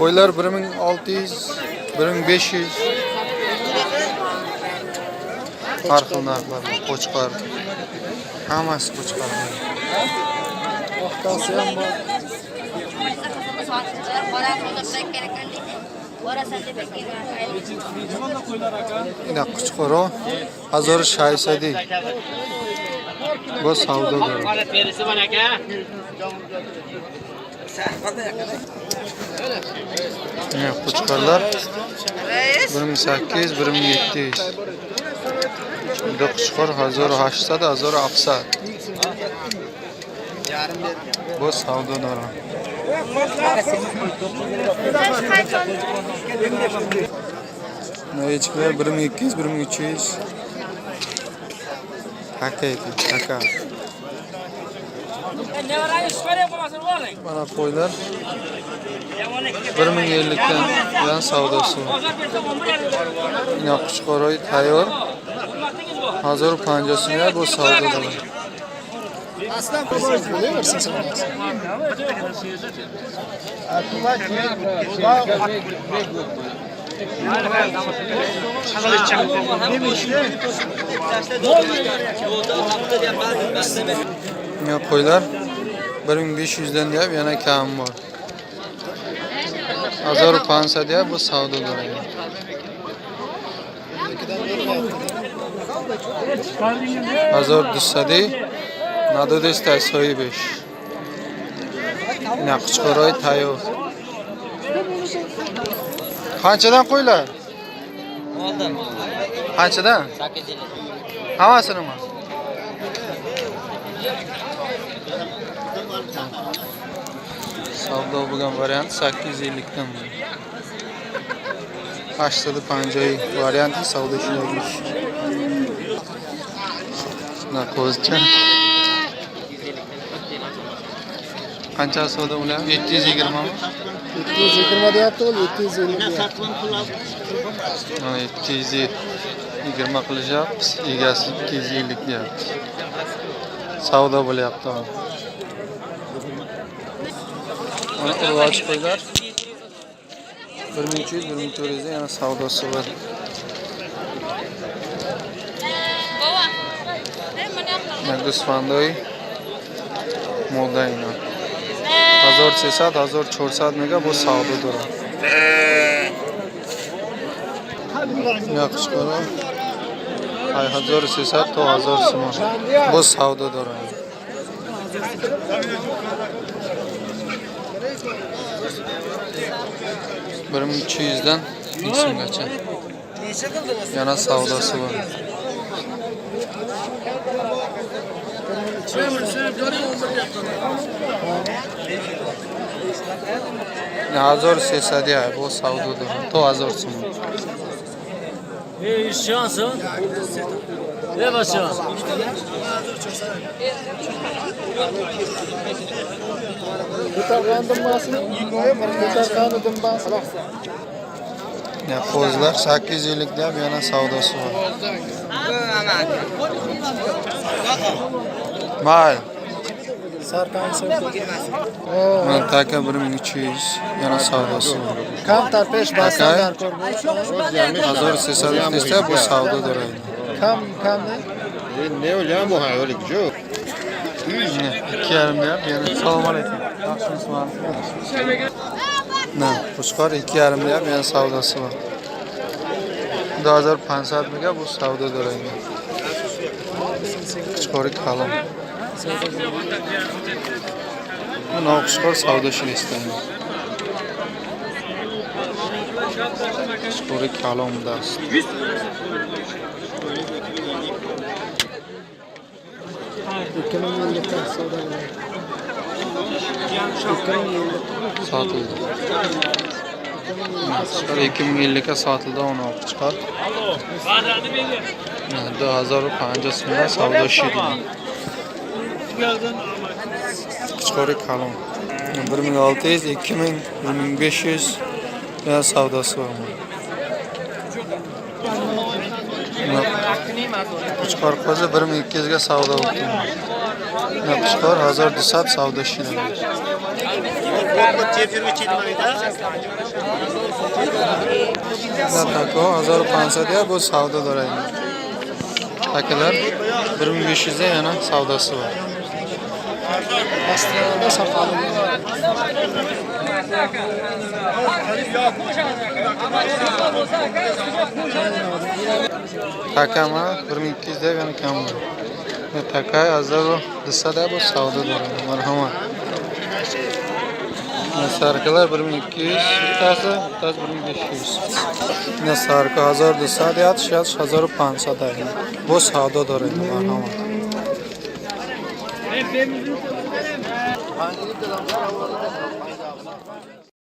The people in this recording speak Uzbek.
Qo'ylar 1600, 1500. Har xil narxlar bor. Qo'chqor. Hammasi qo'chqor. Oqtasi ham bor. Ina qo'chqori 1600. Bu savdo dori. Ina qo'chqorlar 1800, 1700. Bunda qo'chqor 1800, 1600. Bu savdo dori. Echkilar 1200, 1300. Taka ekan, taka. Mana qo'ylar 1050 dan bilan savdosi bor. Ina qo'chqoroy tayyor. 1050 so'mga bu savdo bo'ladi. Bo'laversin sen. Ina qo'ylar 1500 dan deyap yana kam bor. 1500 deyap bu savdo bo'ladi. 1200 надодеста соҳибаш. Ina qo'chqoroy tayyor. Qanchadan qo'ylar? Qanchadan? 850. Hammasinimi? Savdo bo'lgan variant 850 dan. 850 varianti savdo ishlaymiz. Na qo'zcha. Qancha savdo ular? 720 mi? 720 deyapti, u 750 deyapti. Mana 720 qilishyapti, egasi 250 deyapti. Savdo bo'lyapti. Mana urg'ochi qo'ylar 1300, 1400 yana savdosi bor. Mana g'usfandoy moda ina. 1300, 1400 mega bu savdo duradi. Ina qo'chqori 1300 to 1000 so'm. Bu savdo duradi. 1200 dan 1000 so'mgacha. Yana savdosi bor. 1300 ya bu savdo duradi. To 1000 so'm. Şansın. Ne başa? Ya qo'zlar 850 deb yana savdosi bor. Mayli. Mana taka 1300 yana savdosi bor. Kamtar pesh Taka darkor. 1300 desa bu savdo duradi. Kam kam ne? Ne öyle bu ha öyle gücü. 2,5 deyap yana. Assalomu alaykum. Yaxshimisizlar? Na, qo'chqor 2,5 deyap yana savdosi bor. 2500 mega bu savdo duradi. Qo'chqori kalon. Bu qo'chqor savdo ishlaydi. Qo'chqori kalon dast. 2050 dan savdo bo'ladi. 2050 Sotildi. Qo'chqor 2050 ga sotildi uni qo'chqor. 2050 so'mdan savdo ishlaydi. Qo'chqori kalon. 1600, 2000, 1500 yana savdosi bor. Qo'chqor qo'zi 1200 ga savdo bo'ldi. Qo'chqor 1200 savdo ishlaydi. Tako 1500 ya bu savdo дорад. Takalar 1500 da yana savdosi bor. Aslida soqoli. Takama 1200 deb yana kam bor. Taka 1200 da bu savdo дорад. Marhamat. Sarkalar 1200 bittasi, bittasi 1500. Sarka 1200 deyapti, 1500 deydi. Bu savdo дорад. Marhamat.